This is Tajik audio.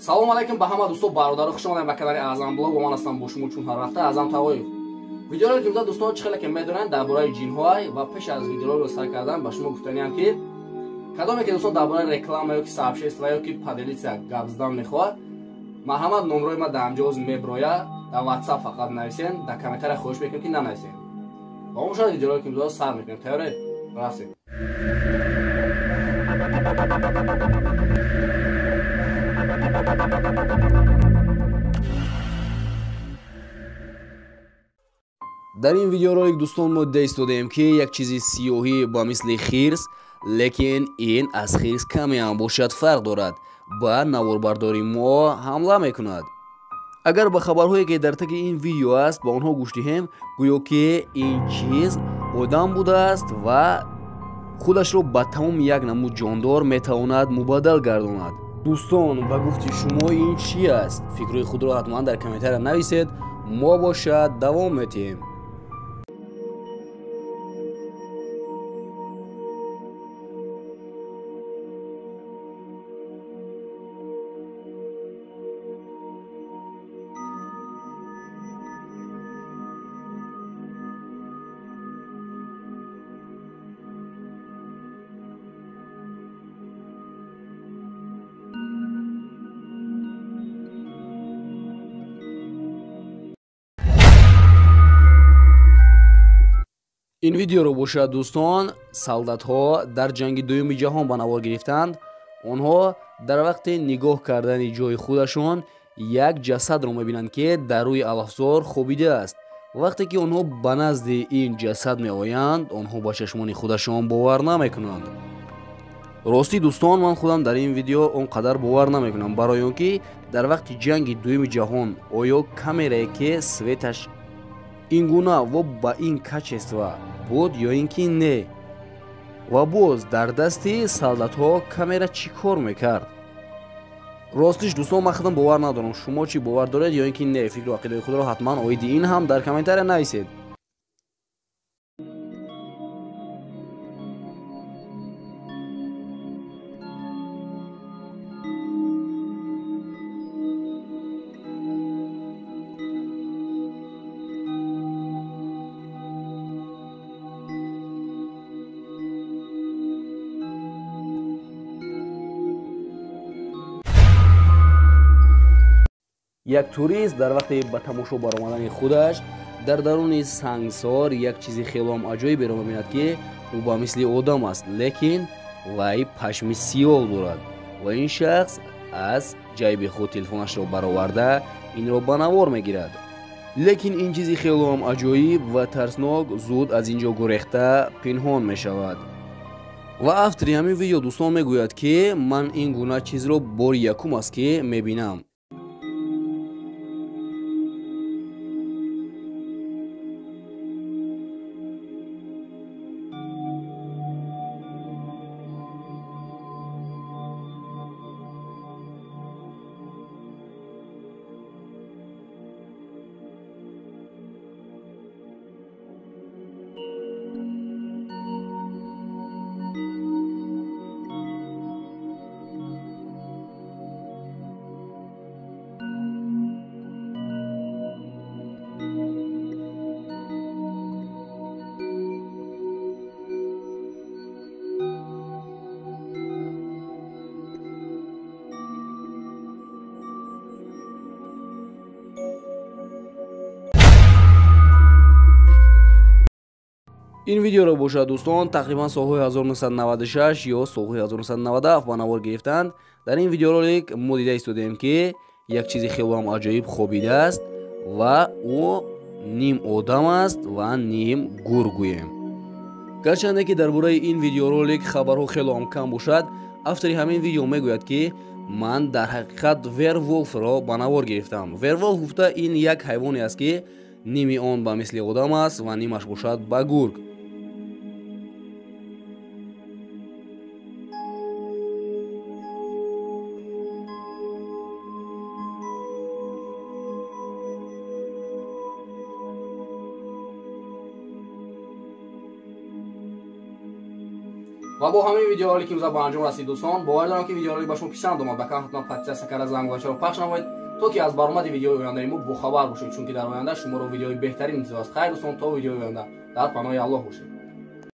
Салом алейкум ба ҳама дӯсто, бародаро, хуш омадед ба канали Аъзам Блог. Бо ман ҳастам бо шумо чун ҳар вақта Аъзам Тағоев. Видеоро ки дӯстон чӣ хеле ки медонанд дар бораи ҷинҳо ва пеш аз видеоро сар кардан ба шумо гуфтаниам ки кадоме ки дӯстон дар бораи реклама ё ки сообщество ё ки поделиться гап задан мехоҳад, марҳамат номрои ма дар ҳамҷоз меброя, дар WhatsApp фақат нависен, дар комментария хоҳиш мекунем ки нанависен. Ба мо шояд видеоро ки имрӯз сар мекунем. Тайёред? Рафтем. Дар ин видеоролик дӯстон мо дида истодаем ки як чизи сиёҳӣ ба мисли хирс, лекин ин аз хирс каме ҳам бошад фарқ дорад, ба наворбардори мо ҳамла мекунад. Агар ба хабарҳое ки дар таги ин видео аст ба онҳо гӯш диҳем, гӯё ки ин чиз одам будааст ва худашро ба тамоми як намуд ҷондор метавонад мубаддал гардонад. Дӯстон, ба гуфти шумо ин чӣ аст? Фикрҳои худро ҳатман дар комментария нависед. Мо бошад давом метиҳем. Ин видеоро бошад дӯстон солдатҳо дар ҷанги дуюми ҷаҳон ба навор гирифтанд. Онҳо дар вақти нигоҳ кардани ҷои худашон як ҷасадро мебинанд ки дар рӯи алафзор хобидааст. Вақте ки онҳо ба назди ин ҷасад меоянд, онҳо ба чашмони худашон бовар намекунанд. Ростӣ дӯстон, ман худам дар ин видео он қадар бовар намекунам, барои он ки дар вақти ҷанги дуюми ҷаҳон оё камерае ки светаш ин гуна ва ба ин качество буд ё ин ки не? Ва боз дар дасти солдатҳо камера чӣ кор мекард? Ростиш дӯстон, ман худам бовар надорам. Шумо чӣ бовар доред ё ин ки не? Фикру ақидаи худро ҳатман оиди ин ҳам дар комментария нависед. Як турист дар вақти ба тамошо баромадани худаш дар даруни сангсор як чизи хелоам аҷоиберо мебинад ки ӯ ба мисли одам аст, лекин вай пашми сиёҳ дорад ва ин шахс аз ҷайби худ телефонашро бароварда инро ба навор мегирад. Лекин ин чизи хелоам аҷоиб ва тарснок зуд аз ин ҷо гурехта пинҳон мешавад. Ва автори ҳамин видео дӯстон мегӯяд ки ман ин гуна чизро бори якум аст ки мебинам. Ин видеоро бошад дӯстон тақрибан солҳои 1996 ё солҳои 1997 ба навор гирифтанд. Дар ин видеоролик мо дида истодаем ки як чизи хелоам аҷоиб хобидааст ва ӯ ним одам аст ва ним гург гӯем. Гарчанде ки дар бораи ин видеоролик хабарҳо хелоам кам бошад, автори ҳамин видео мегӯяд ки ман дар ҳақиқат верволфро ба навор гирифтам. Верволф гуфта ин як ҳайвоне аст ки ними он ба мисли одам аст ва нимаш бошад ба гург. Ва бо ҳамин видеоролик имрӯза ба анҷом расид, дӯстон. Бовар дорам, ки видеоролик ба шумо писанд омад. Ба канал ҳатман подписаться карда, зангулачаро пахш намоед, то ки аз баромади видеои ояндаи мо бохабар бошед, чунки дар оянда шуморо видеои беҳтарин интизор аст. Хайр, дӯстон, то видеои оянда дар паноҳи Аллоҳ бошед.